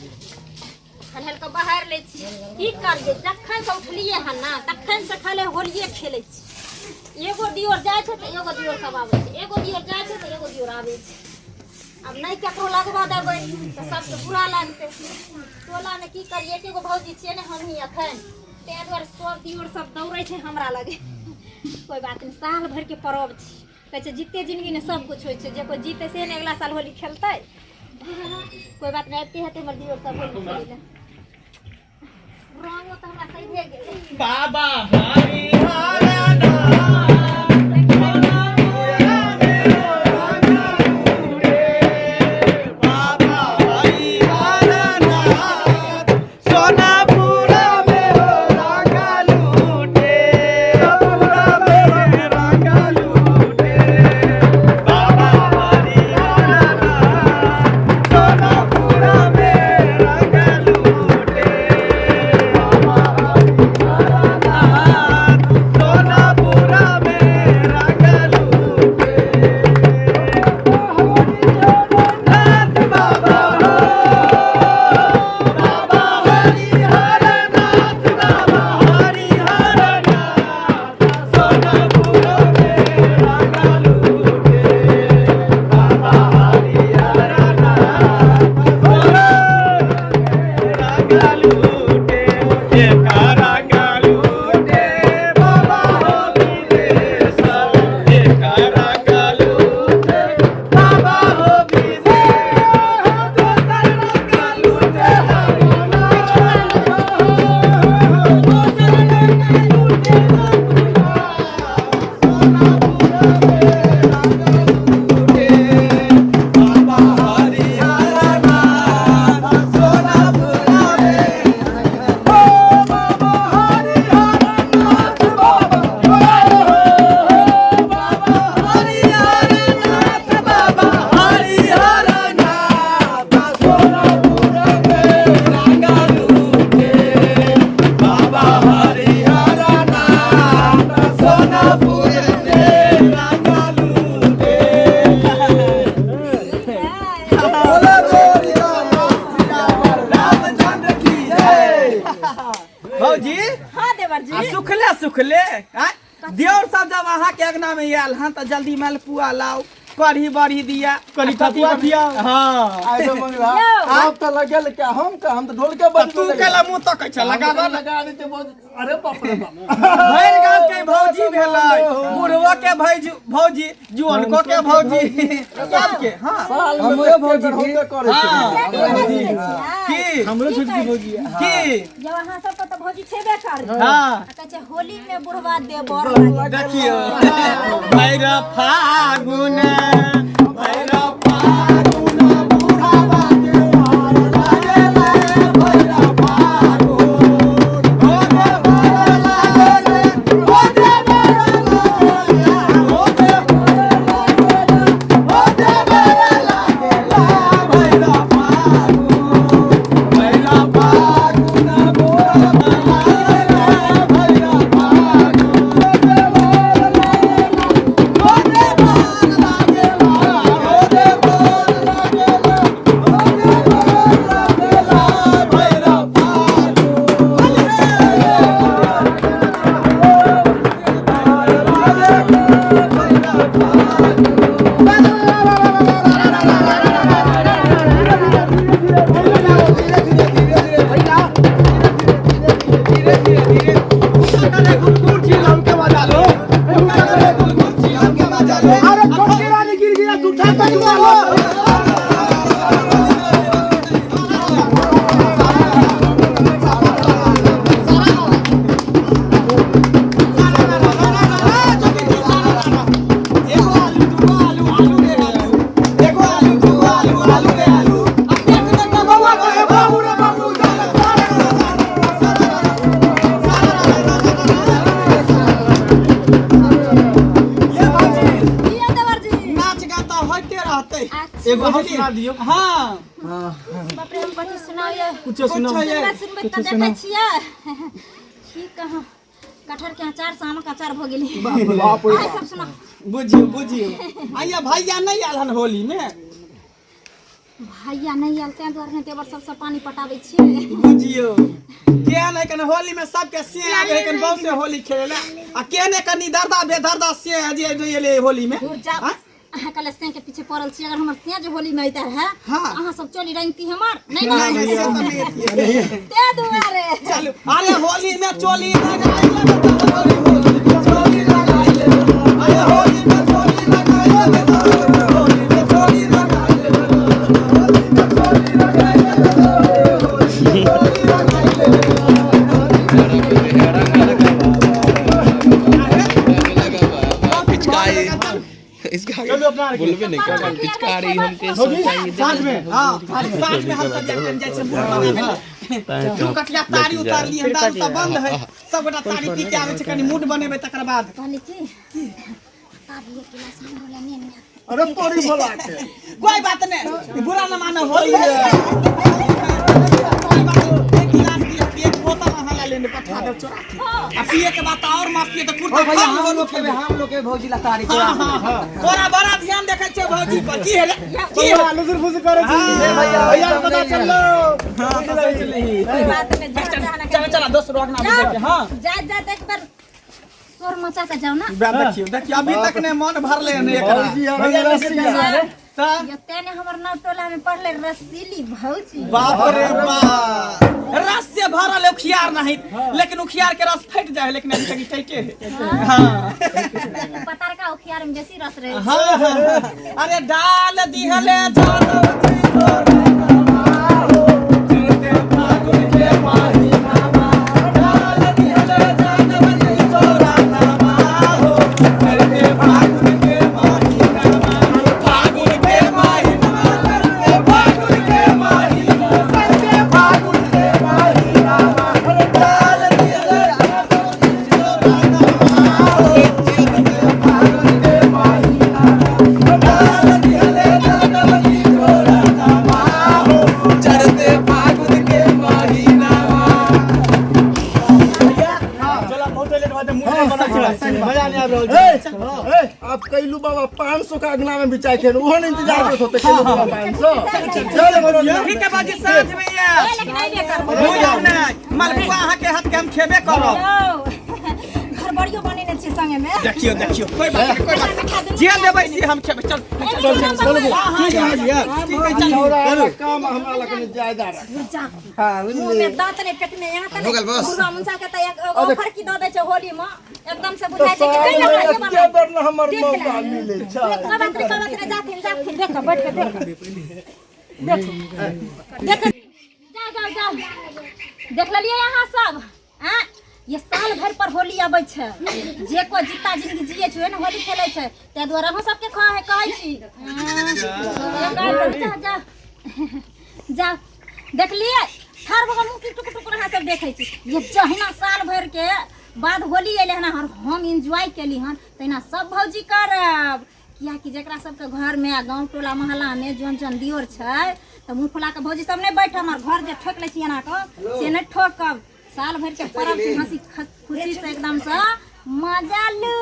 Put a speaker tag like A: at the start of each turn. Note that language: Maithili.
A: खनहल के बाहर लै छी। की करियै, जखन से उठलियै हन ने तखन से खाली होलिये खेलै छी। एगो दियोर जाइ छै तऽ एगो दियोर सब आबै छै, एगो दियोर जाइ छै तऽ एगो दियोर आबै छै। आब नहि ककरो लगबऽ देबै तऽ सबके बुरा लागतै। टोलामे की करियै, एके गो भौजी छियै ने हमही एखन, ताहि दुआरे सब दियोर सब दौड़ै छै हमरा लगे। कोइ बात नहि, साल भरिके पर्व छी। कहै छै जीते जिनगी ने सब कुछ होइ छै, जे कोइ जीते से ने अगिला साल होली खेलतै। कोइ बात नहि, आबिते हेतै हमर दियोर सब होली खेलै लए। रंगो तऽ हमरा सही गेलै।
B: बाबा हरि हर नाम बाबा हरि हर नाम सोनापुरा में हो रांगा लूटे, पूरा में रांगा लूटे। बाबा हरि हर नाम सोनापुरा में रांगा लूटे। बाबा हरि हर नाम सोनापुरा में रांगा लूटे। नाथ बाबा हो, बाबा हरि हर नाथ, बाबा हरि हर नाथ सोनापुरा में रांगा लूटे। बाबा हरि हर नाथ सोनापुरा में रांगा लूटे। एका रांगा लूटे बाबा हो विदेशर, एका रांगा लूटे बाबा हो विदेशर, दोसर रांगा लूटे दोसर रांगा लूटे सोनापुरा में रांगा लूटे। बाबा हरि हर नाथ सोनापुरा में, ओ बाबा हरि हर नाथ, बाबा बाबा हरि हर नाथ, बाबा हरि हर नाथ सोनापुरा में रांगा लूटे। बाबा हरि हर नाथ सोनापुर में रांगा लूटे। रामचंद्र की जय। भौजी।
A: हाँ देवर जी।
B: आ सुखले सुखले आँय? दियोर सब जब अहाँ के अंगना में आयल हन तऽ जल्दी मालपुआ लाउ, कढ़ी बड़ी दिया,
C: कनी
B: आ कथी
C: ठकुआ दिया।
B: हाँ।
C: आइ तो मंगला
A: यौ।
C: आप तो लगल क्या हम का हम तो ढोल के
B: तऽ
C: बजबे
B: तू
C: लगे।
B: केला मुँह तकै छ लगाबऽ ने।
C: लगा देते बहुत। अरे बाप रे बाप।
B: भरि गाँव के भौजी भेलै, बुढ़बो के भौजी, भौजी जुअनको के भौजी, सबके। हाँ
C: साल में
D: हमरो
C: एक
D: भौजी
C: बेर होबे करै छै।
B: हाँ।
A: से केना सुनै छियै?
B: की
D: हमरो छोटकी भौजी है।
B: की
A: जब अहाँ सबके तऽ भौजी छेबे करै।
B: हाँ।
A: आ कहै छै होली में बुढ़वा देवर लागे।
B: देखियौ भैर फागुन, भैर फागुन बुढ़ाबा देवर लागेला, भैर फागुन हो देवर लागेला, हो देवर लागेला, हो देवर लागेला, हो देवर लागेला, भैर फागुन, भैर फागुन बुढ़ाबा लागेला, भैर फागुन देवर लागेला, हो देवर लागेला, हो देवर लागेला, हो देवर लागेला, भैर
C: अरे छोटकी रानी गिर गया, तू उठा के लो।
A: दियौ देवर जी।
B: नाच गाता होते रहते।
A: अच्छा।
B: एगो हम सुना दियो। हाँ।
A: बाप रे, हम कथी सुनाउ ये?
D: कुछो सुनाउ।
B: कुछो ये।
A: सुनबै सुनबै तऽ देखै छियै की कहूँ, कटहर के अचार से आमक अचार भऽ गेलै।
C: बाप रे।
A: अहाँ सब सुनाउ।
B: बुझियो बुझियो, आइया भैया नहीं आयल हन होली में।
A: भैया नहीं आयल तें दुआरे ने देवर सबसे पानी पटाबै छियै।
B: बुझियो के नहीं कने होली में सबके से आबे है, कने बहुत से होली खेले आ के ने कनी दर्दा बेदर्दा से जे नहीं एले होली में।
A: दूर जाओ।
B: हाँ?
A: अहाँ कल से के पीछे पड़ल छी, अगर हमर से जे होली में अइता है।
B: हाँ।
A: अहाँ सब चोली रंगती हमर नहीं
B: नहीं,
A: ना।
B: नहीं, से तो नहीं अथिए।
A: ते दुआरे
B: चलू, अरे होली में चोली लगाई ले, होली में चोली लगाई ले, अरे होली में चोली लगाई ले, होली में चोली लगाई ले, होली में चोली लगाई ले, होली में चोली लगाई ले।
D: पिचकारी इसका
C: चलो अपना आर के।
D: बोलबे नहीं कर पिचकारी हमके
C: भौजी साँझ में।
B: हाँ, साँझ में हम सब जाके जाइ छै मुँह बनाबै लए। दू कटिया तारी उतारली हन, दारू तऽ बंद है, सब गोटा तारी पी के आबै छै, कनि मूड बनेबै तकर बाद।
A: कहली की तारी एक गिलास हमरो लए ने ने।
C: अरे तोरी भला के।
B: कोई बात नहीं, बुरा न मानो, होली है। कोई बात नहीं, एक गिलास पिया के एक बोतल अहाँ लए लेने पठा देब चोरा के। आ पिए के बाद तऽ और मस्ती है, तऽ कुर्ता
E: भैया
B: फाड़
E: हम
B: होली
E: लोग के
B: खेबै।
E: हम लोग के भौजी ला तारी
B: हाँ, हाँ, हाँ। तोरा बड़ा ध्यान देखै छियौ भौजी पर, की हेले? की हेले?
C: लुसुर फुसुर करे छी।
E: भैया,
C: भैया के पता चललो।
B: हाँ, तऽ सोचि लिही।
A: कोई बात नहीं, जा जा ना।
B: चल चल दोस्त रोकना बुझे, हाँ।
A: जा जा एक बार शोर मचा के जाओ ना।
B: बा देखियो देखियो, अभी तक ने मन भरले ने एकरा।
C: भौजी हमरा रसिया।
B: तऽ
A: ये तेने हमर नव टोला में पढ़ले रसीली भौजी।
B: बाप रे बाप, रस से भरल उखियार नहीं, लेकिन उखियार के रस फट जाए, लेकिन अभी तक ठेके है। हाँ।
A: पतारका उखियार में बेसी रस रहे।
B: हाँ, हाँ, हाँ। अरे डाल दिहले जानो जी तोरा हो, जीते फागुन के महीनामा, डाल दिहले जानो जी तोरा हो, चढ़ते फागुन के महीनामा, फागुन के महीनामा, चढ़ते फागुन के महीनामा, चढ़ते फागुन के महीनामा, अरे डाल दिहले जानो जी तोरा हो, चढ़ते फागुन के महीनामा, डाल दिहले जानो जी तोरा हो, चढ़ते फागुन के महीनामा।
C: चला बहुत लेट बात है, मुंह नहीं बना छै, मजा नहीं आबि रहल छै। ए, आप कैलू बाबा 500 का अगना में बिचाय खेल, ओहो ने इंतजार करत होते कैलू बाबा 500। चल भौजी।
B: ठीक है बाजी, साँझ में ये
A: ए, लेकिन अइबे करबो।
B: बुझौ नहि, मलपुआ अहाँके हाथ के हम खेबे करब।
A: यौ, घर बड़ियो बनेने छियै संगे में।
B: देखियो देखियो, कोई बात नहीं, कोई बात नहीं, जे देबै से हम खेबै। चल
A: चल चल चल।
B: हाँ,
C: ठीक है भौजी।
B: ठीक है, चल।
C: चौरा काम हमरा लग जायदा रख।
A: जा।
E: हां
A: मुंह में दांत नहीं, पेट में यहाँ तक
D: हो गेल बस।
A: मुर्गा मुंसा के त एक ऑफर की दऽ दै छै होली में, एकदम से
C: तो
A: बुझाइ छै कि
C: साल
A: कहिया
C: में
A: खाइए
C: एके
A: बना।
C: बेर न हमर
A: देख
C: मौका
A: ले।
C: मिले छै।
A: कोई बात नहीं, कोई बात नहीं, जाथिन जाथिन, देखो बैठ के देखो देखो देखो, जाओ जाओ जाओ, देख लेलियै अहाँ सब। आँ, ये साल भरि पर होली अबै छै, जे कोइ जिता जिंदगी जियै छै ने होली खेलै छै, ताहि दुआरे अहाँ सबके कहै छी। जा जा जा, देखलियै ठाढ़ भऽ कऽ मुँह की टुक टुक अहाँ सब देखै छी। ये जहिना साल भरि के बाद होली एलै हन और हम एन्जॉय केली हन, तहिना सब भौजी करब, कियाकि जकरा सबके घर में आ गाँव टोला मोहल्ला में जौन जौन दियोर छै तऽ मुँह फुला कऽ भौजी सब नहि बैठब, और घर जे ठोकि लै छी एना कऽ से नहि ठोकब। साल भरि के पर्व छै, हँसी खुशी से एकदम से मजा लू।